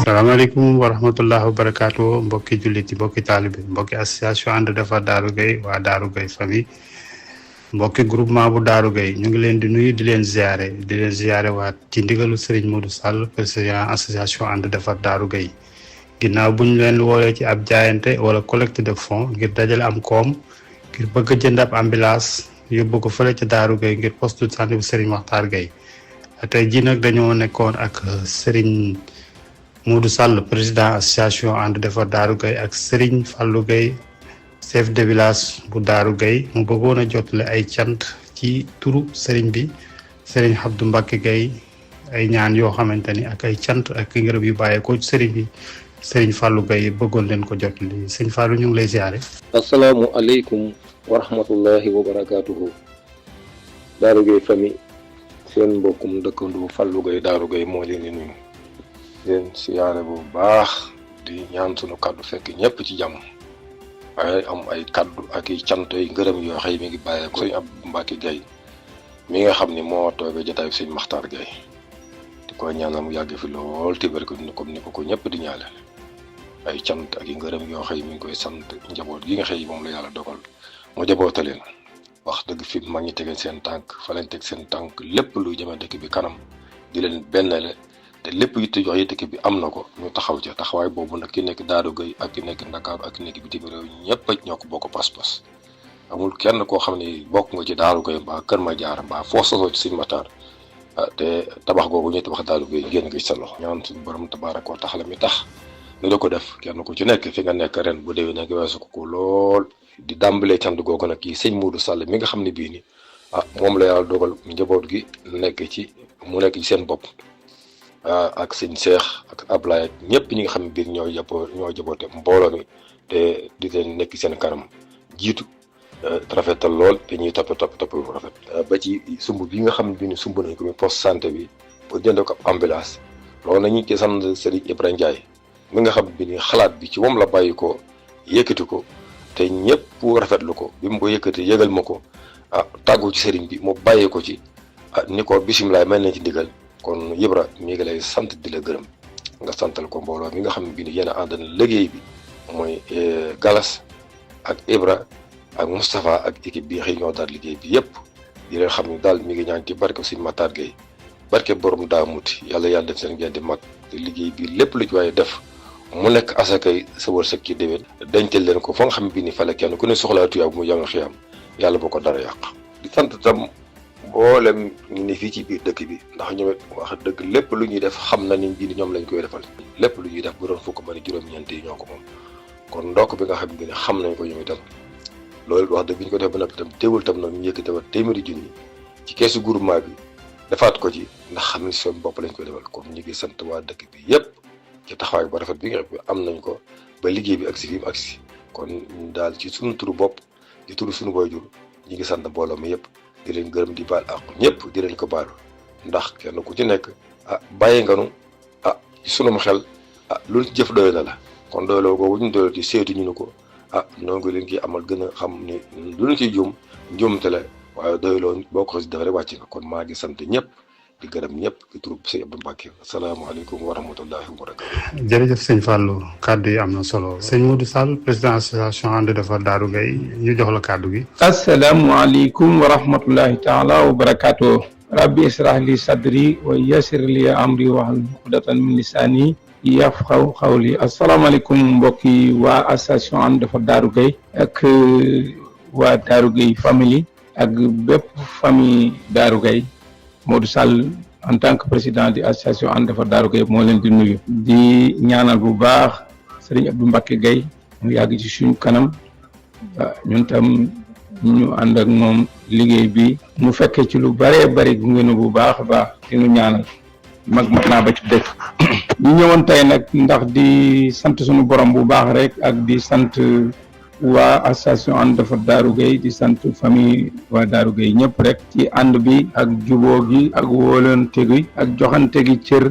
salaamaaleykum wa rahmatullahi wa barakaatu mbokki jullit yi mbokki taalibe mbokki association ànd defar Darou Gueye waa Darou Gueye famille mbokki groupement bu Darou Gueye ñu ngi leen di nuyu di leen ziare waat ci ndigalu Serigne Modou Sall président association ànd defar Darou Gueye ginnaaw bu ñu leen woolee ci ab jaayante wala collecte de fonds ngir dajale am koom ngir bëgg a jënd ab ambulance yóbbu ko fële ci Darou Gueye ngir poste de santé bu Serigne Makhtar Gueye tey jii nag dañoo nekkoon ak Serigne Modou Sall président association ànd defar Darou Gueye ak Serigne Fallou Gueye chef de village bu Darou Gueye mu bëggoon a jotale ay cant ci turu Serigne bi Serigne Abdou Mbacké Gueye ay ñaan yoo xamante ni ak ay cant ak ngërëm yu bàyyeekoo ci Serigne bi Serigne Fallou Gueye bëggoon leen ko jotali Serigne Fallou ñu ngi lay ziare. asalaamualeykum wa rahmatullahi wa barakaatuhu. Darou Gueye famille seen mbokkum dëkkandoo Fallou Gueye Darou Gueye moo leen di nuyu. leen siyaare bu baax di ñaan sunu kaddu fekk ñëpp ci jàmm waaye am ay kaddu ak i cant yi ngërëm yoo xëy mi ngi bàyyee ko sëñ Abdou Mbacké Gueye mi nga xam ni moo toogee jotaay sëñ Makhtar Gueye di ko ñaanal mu yàgg fi lool te barke comme ni ko ñëpp di ñaanal ay cant ak i ngërëm yoo xëy mi ngi koy sant njaboot gi nga xëy moom la yàlla dogal mu jaboote leen wax dëgg fi mag ñi tegeen seen tànk fa leen teg seen tànk lépp luy jëme dëkk bi kanam di leen bennale te lépp yitte jox yitte bi am na ko ñu taxaw ca taxawaay boobu nag ki nekk Darou Gueye ak ki nekk Ndakaaru ak ki nekk bitim réew ñëpp ñoo ko bokk pas-pas amul kenn koo xam ne bokk nga ci Darou Gueye mbaa Kër Madiar mbaa foo sosoo ci Sëñ Makhtar te tabax googu ñuy tabax Darou Gueye génn nga ci sa loxo ñaan suñu borom tabaaraka wa taala mi tax ñu da ko def kenn ku ci nekk fi nga nekk ren bu déwee nga weesu ko lool di dàmbalee cant googu nag kii sëñ Modou Sall mi nga xam ne bii ni moom la yàlla dogal njaboot gi nekk ci mu nekk ci seen bopp ak sëñ Cheikh ak Ablaye ñëpp ñi nga xam ne biir ñoo jaboote mbooloo mi te di leen nekk seen kanam jiitu rafetal lool te ñuy topp bu rafet ba ci sumb bi nga xam ne bii ni sumb nañ ko mi poste santé bi pour jënd ko ambulance loolu nañu ci sant Serigne Ibrahima Ndiaye mi nga xam ne bii ni xalaat bi ci moom la bàyyi ko yëkkati ko te ñëpp rafetlu ko bi mu ko yëkkati yëgal ma ko tàggu ci Serigne bi mu bàyyi ko ci ni ko bisimilah mel nañ ci ndigal kon Ibra mi ngi lay sant di la gërëm nga santal ko mbooloo mi nga xam ne bii yéen a àndal liggéey bi mooy Galas ak Ibra ak Moustapha ak équipe bi xëy ñoo daal liggéey bi yëpp di leen xam ne daal mi ngi ñaan ci barke Sëñ Makhtar Gueye barke borom daa muti yàlla def seen ngeen di mag te liggéey bi lépp lu ci waaye def mu nekk asakay sa wërsëg ci déwén dencal leen ko fa nga xam ne bii fa la kenn ku ne soxlaa tuyaab mu yamal xiyam yàlla boo ko dara yàq di sant tam mboolem ñu ne fii ci biir dëkk bi ndax ñoom it wax dëgg lépp lu ñuy def xam na ni bii ñoom lañ koy defal lépp lu ñuy def bu doon fukk ba ne juróom-ñeent yi ñoo ko moom kon ndokk bi nga xam ne xam nañ ko ñoom itam loolu wax dëgg bi ñu ko def ba nag itam teewul tam nag ñu yëkkati waat téeméeri junni ci keesu groupement bi defaat ko ci ndax xam ne seen bopp lañ koy defal kon ñu ngi sant waa dëkk bi yëpp ci taxawaay bu rafet bi nga xam ne am nañ ko ba liggéey bi agsi fi mu agsi kon daal ci suñu turu bopp ci turu suñu waajur ñu ngi sant mbooloo mi yëpp di leen gërëm di baal ak ñëpp di leen ko baalu ndax kenn ku ci nekk bàyyi nga nu ci sunum xel lu jëf doy na la kon doyloo googu ñu doyloo ci seetu ñu ne ko noo ngi leen ki amal gën a xam ni lu ñu ciy njuumte la waaye doyloo boo ko si defee rek wàcc nga kon maa ngi sant ñëpp di gërëm ñëpp di turu sëñ Abdou Mbacké asalaamaaleykum wa rahmatullahi wa barakatuh. jërëjëf sëñ Fallou kàddu yi am na solo sëñ Modou Sall président association ànd defar Darou Gueye ñu jox la kàddu gi. asalaamualeykum wa rahmatullahi taala wa barakatuh. rabbi israh li sadri wa yassir li amri wahlul uqdatan min lisani yafqahu qawli. asalaamaaleykum mbokki waa association ànd defar Darou Gueye ak waa Darou Gueye famille ak bépp famille Darou Gueye. Modou Sall en tant que président de l'association ànd defar Darou Gueye moo leen di nuyu di ñaanal bu baax Serigne Abdou Mbacké Gueye mu yàgg ci suñu kanam ñun tam ñu ànd ak moom liggéey bi mu fekkee ci lu bëree bëri gu ngeen bu baax a baax di ñu ñaanal mag mat naa ba ci dëkk ñu ñëwoon tey nag ndax di sant suñu borom bu baax rek ak di sant waa association ànd defar Darou Gueye di sant famille waa Darou Gueye ñëpp rek ci ànd bi ak juboo gi ak wóolante gi ak joxante gi cër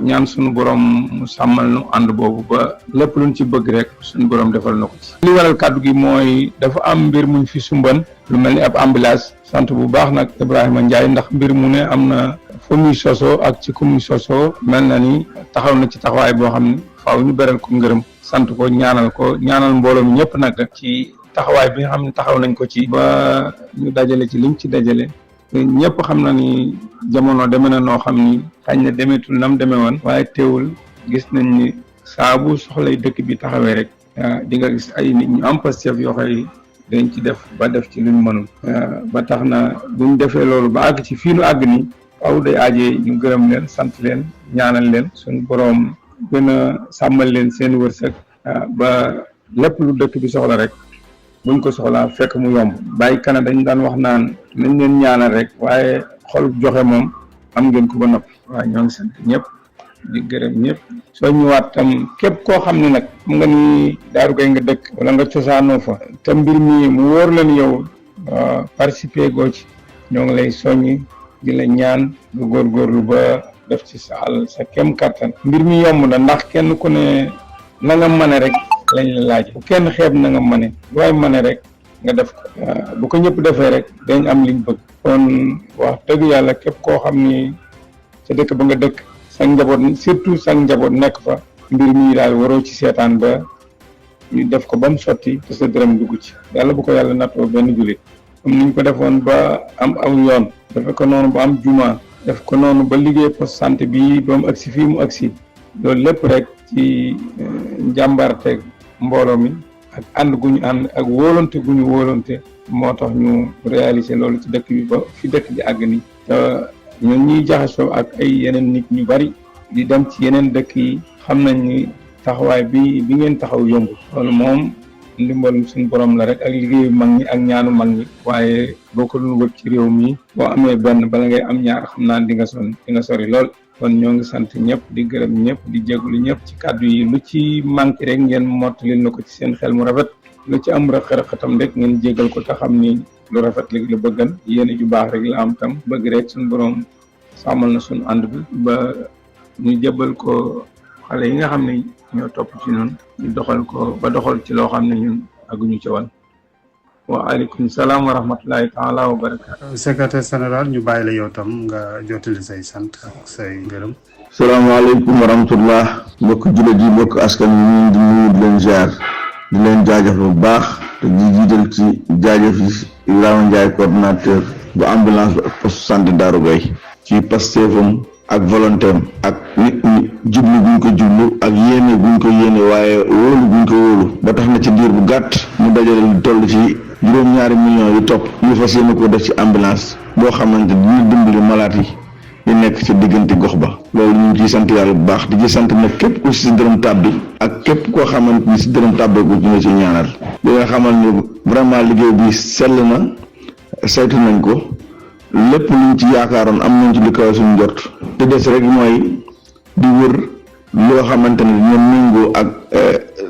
ñaan suñu borom mu sàmmal nu ànd boobu ba lépp luñ ci bëgg rek suñu borom defal na ko ci. li waral kàddu gi mooy dafa am mbir muñ fi sumban lu mel ni ab ambulance sant bu baax nag Ibrahima Ndiaye ndax mbir mu ne am na fu muy sosoo ak ci ku muy sosoo mel na ni taxaw na ci taxawaay boo xam ne faaw ñu beral ko ngërëm sant ko ñaanal mbooloo mi ñëpp nag ci taxawaay bi nga xam ne taxaw nañ ko ci ba ñu dajale ci liñ ci dajale ñëpp xam na ni jamono deme na noo xam ni xañ na demeetul nam demee woon waaye teewul gis nañ ni saa bu soxlay dëkk bi taxawee rek di nga gis ay nit ñu am Pastef yoo xëy dañ ci def ba def ci luñ mënul ba tax na buñ defee loolu ba àgg ci fii nu àgg ni waaw day aajee ñu gërëm leen sant leen ñaanal leen suñu boroom gën a sàmmal leen seen wërsëg ba lépp lu dëkk bi soxla rek buñ ko soxlaa fekk mu yomb bàyyi kana dañ daan wax naan nañ leen ñaanal rek waaye xol joxe moom am ngeen ko ba noppi waaw ñoo ngi sant ñëpp di gërëm ñëpp soo ñëwaat tam képp koo xam ne nag mu nga ni Daaru Gaye nga dëkk wala nga cosaanoo fa te mbir mi mu wóor la ni yow participer goo ci ñoo ngi lay soññi di la ñaan nga góorgóorlu ba def ci sa àll sa kem kattan mbir mi yomb na ndax kenn ku ne na nga mane rek lañ la laaj bu kenn xeeb na nga mane waaye mane rek nga def ko bu ko ñëpp defee rek dañ am liñ bëgg kon wax dëgg yàlla képp koo xam ni sa dëkk ba nga dëkk sa njaboot surtout sa njaboot nekk fa mbir mi daal waroo ci seetaan ba ñu def ko ba mu sotti te sa dërëm dugg ci yàlla bu ko yàlla nattoo benn jullit comme niñ ko defoon ba am aw yoon defe ko noonu ba am juma def ko noonu ba liggéey poste santé bi ba mu agsi fii mu agsi loolu lépp rek ci njàmbaarteeg mbooloo mi ak ànd gu ñu ànd ak wóolante gu ñu wóolante moo tax ñu réaliser loolu ci dëkk bi ba fi dëkk bi àgg ni te ñun ñuy jaxasoo ak ay yeneen nit ñu bari di dem ci yeneen dëkk yi xam nañ ni taxawaay bi ngeen taxaw yomb loolu moom ndimbalu suñu borom la rek ak liggéeyu mag ñi ak ñaanu mag ñi waaye boo ko doon wër ci réew mi boo amee benn bala ngay am ñaar xam naa di nga sori lool kon ñoo ngi sant ñëpp di gërëm ñëpp di jégalu ñëpp ci kàddu yi lu ci manqué rek ngeen mottali na ko ci seen xel mu rafet lu ci am rëq-rëq tam rek ngeen jégal ko te xam ni lu rafet léegi la bëggan yéen ju baax rek la am tam bëgg rek suñu borom sàmmal na suñu ànd bi ba ñu jëbal ko xale yi nga xam ne ñoo topp ci noonu ñu doxal ko ba doxal ci loo xam ne ñun aguñu ci wan waaleykum salaam wa rahmatullahi taala wa barakaatu. secrétaire général ñu bàyyi la yow tam nga jottali say sant ak say ngërëm. salaamaaleykum wa rahmatullah mbokk jullit yi mbokk askan wi ñu di nuyu di leen ziar di leen jaajëf bu baax te di jiital ci jaajëf yi Ibrahima Ndiaye coordonnateur bu ambulance ak poste santé Daaru Gaye ci Pastefam ak volonté am ak nit ñi jublu buñ ko jublu ak yéene buñ ko yéene waaye wóolu buñ ko wóolu ba tax na ci diir bu gàtt mu dajale lu toll ci juróom-ñaari millions yu topp yu fas yéene ko def ci ambulance boo xamante ni dimbali malaat yi nekk ci diggante gox ba loolu ñu ngi ciy sant yàlla bu baax di ci sant nag képp ku si dërëm tàbbi ak képp koo xamante ni si dërëm tàbbeeku ñu nga ci ñaanal di nga xamal ni vraiment liggéey bi sell na saytu nañ ko lépp luñ ci yaakaaroon am nañ ci li kaw suñu jot te des rek mooy di wër loo xamante ne ñoom méngoo ak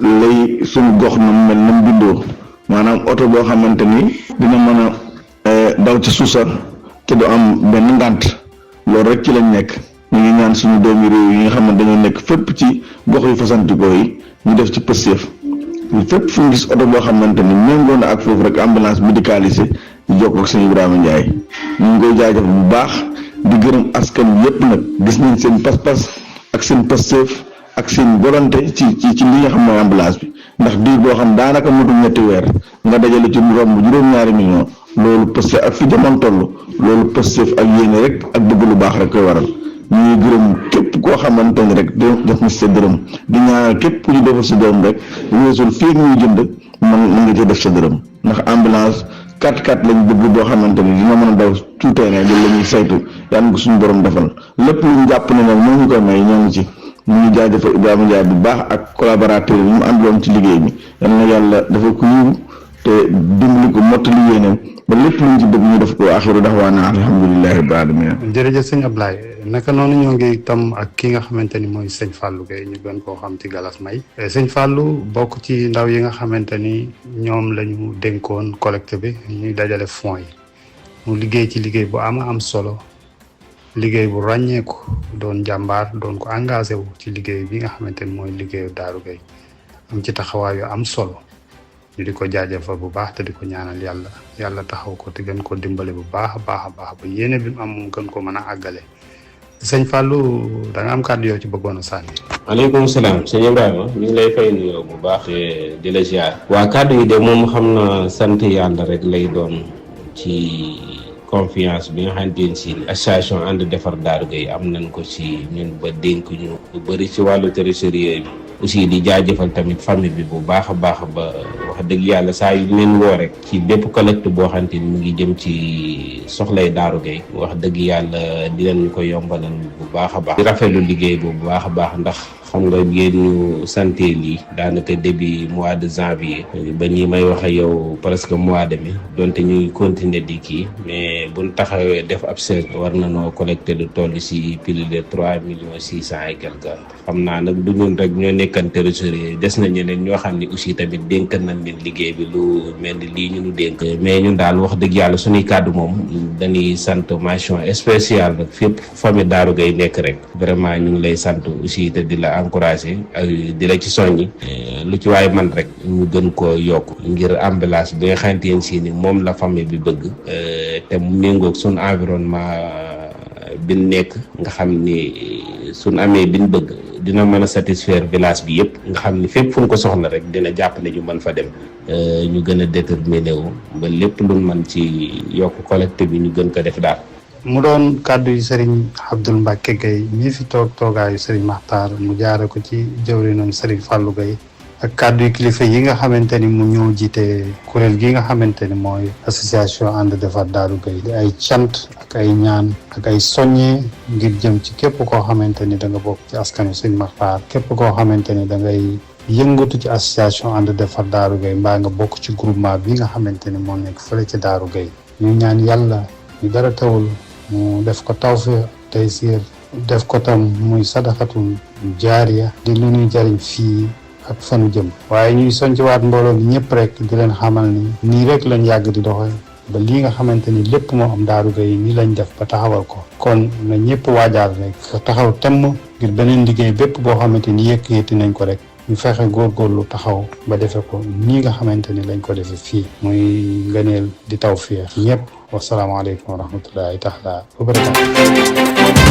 lay suñu gox na mu mel na mu bindoo maanaam oto boo xamante ni dina mën a daw ci suusa te du am benn ngànt loolu rek ci lañ nekk ñu ngi ñaan suñu doomi réew yi nga xam ne dañoo nekk fépp ci gox yu fasantikoo yi ñu def ci Pastef fépp fu ñu gis oto boo xamante ni méngoo na ak foofu rek ambulance médicalisée di jokk ak sëñ Ibrahima Ndiaye ñu ngi koy jaajëf bu baax di gërëm askan wi yëpp nag gis nañ seen pas-pas ak seen Pastef ak seen volonté ci li nga xam mooy ambulance bi ndax diir boo xam daanaka motul ñetti weer nga dajale ci romb juróom-ñaari millions loolu Pastef ak fi jamono toll loolu Pastef ak yéene rek ak bëgg lu baax rek koy waral ñu ngi gërëm képp koo xamante ni rek def na sa dërëm di ñaanal képp ku ñu defal sa dërëm rek weesul fii ñuy jënd mën nga ci def sa dërëm ndax ambulance 4x4 lañ bëgg boo xamante ni dina mën a daw tout terrain loolu la ñuy saytu yàlla ko suñu borom defal lépp lu ñu jàpp ne nag moo ñu koy may ñoo ngi ci ñu ngi jaajëfal Ibrahima Ndiaye bu baax ak collaborateur yi mu àndoon ci liggéey bi yal na yàlla dafa ko yiw te dimbali ko mottali yéenam ba lépp luñ ci bëgg ñu def ko axiru daxwaana alhamdulillahi rabbil alamin. jërëjëf sëñ Ablaye naka noonu ñoo ngi tam ak ki nga xamante ni mooy sëñ Fallou Gueye ñu gën koo xam ci Galas May sëñ Fallou bokk ci ndaw yi nga xamante ni ñoom la ñu dénkoon collecte bi ñuy dajale fonds yi mu liggéey ci liggéey bu am solo liggéey bu ràññeeku doon jàmbaar doon ko engagé wu ci liggéey bi nga xamante ni mooy liggéeyu Daaru Gaye am ci taxawaay yu am solo ñu di ko jaajëfal bu baax te di ko ñaanal yàlla taxaw ko te gën ko dimbale bu baax a baax ba yéene bi mu am moom gën ko mën a àggale sëñ Fallou da nga am kàddu yoo ci bëggoon a sànni. maaleykum salaam sëñ Ibrahima ñu ngi lay fay nuyoo bu baax di la ziar. waa kàddu yi de moom xam na sant yàlla rek lay doon ci confiance bi nga xamante ne si association ànd defar Darou Gueye am nañ ko ci ñun ba dénk ñu lu bëri ci wàllu trésorier bi. aussi di jaajëfal tamit famille bi bu baax a baax ba wax dëgg yàlla saa yu leen woo rek ci bépp collecte boo xamante ni mu ngi jëm ci soxlay Darou Gueye wax dëgg yàlla dinañ ko yombalal bu baax a baax. di rafetlu liggéey boobu bu baax a baax ndax xam nga ngeen ñu santé lii daanaka début mois de janvier ba nii may wax ak yow presque mois de mai donte ñu ngi continuer di kii mais buñ taxawee def ab seet war na noo collecté lu toll si plus de 3,6 millions et quelque xam naa nag du ñun rek ñoo nekkan trésorier des na ñeneen ñoo xam ne aussi tamit dénk nañ leen liggéey bi lu mel ni lii ñu nu dénk mais ñun daal wax dëgg yàlla suñuy kàddu moom dañuy sant mention spéciale rek fépp famille Darou Gueye nekk rek vraiment ñu ngi lay sant aussi te di la encouragé di la ci soññi lu ci waaye man rek ñu gën koo yokk ngir ambulance bi nga xamante ne si ni moom la famille bi bëgg te mu méngoog suñ environnement bi nekk nga xam ni suñ amee biñ bëgg dina mën a satisfaire village bi yëpp nga xam ni fépp fu ñu ko soxla rek dina jàpp ne ñu mën fa dem ñu gën a déterminé wu ba lépp luñ mën ci yokk collecte bi ñu gën ko def daal. mu doon kàddu yu Serigne Abdoul Mbacke Gueye mii fi toogaayu Serigne Makhtar mu jaare ko ci jëwrinam Serigne Fallou Gueye ak kàddu yu kilifa yi nga xamante ni mu ñëw jiite kuréel gi nga xamante ni mooy association ànd defar Darou Gueye di ay cant ak ay ñaan ak ay soññee ngir jëm ci képp koo xamante ni da nga bokk ci askanu Serigne Makhtar képp koo xamante ni da ngay yëngatu ci association ànd defar Darou Gueye mbaa nga bokk ci groupement bi nga xamante ni moo nekk fële ci Darou Gueye ñu ñaan yàlla ñu dara tawul mu def ko tawfiq taysir def ko tam muy sadaxatul jaariya di lu ñuy jariñ fii ak fanu jëm waaye ñuy soñciwaat mbooloo bi ñëpp rek di leen xamal ni nii rek lañ yàgg di doxe ba lii nga xamante ni lépp moo am Darou Gueye nii lañ def ba taxawal ko kon na ñëpp waajaal rek taxaw temm ngir beneen liggéey bépp boo xamante ni yëkkati nañ ko rek ñu fexe góorgóorlu taxaw ba defe ko nii nga xamante ni lañ ko defe fii muy ngëneel di tawfiq ñëpp wasalaamaaleykum wa rahmatullahi taala wa barakatu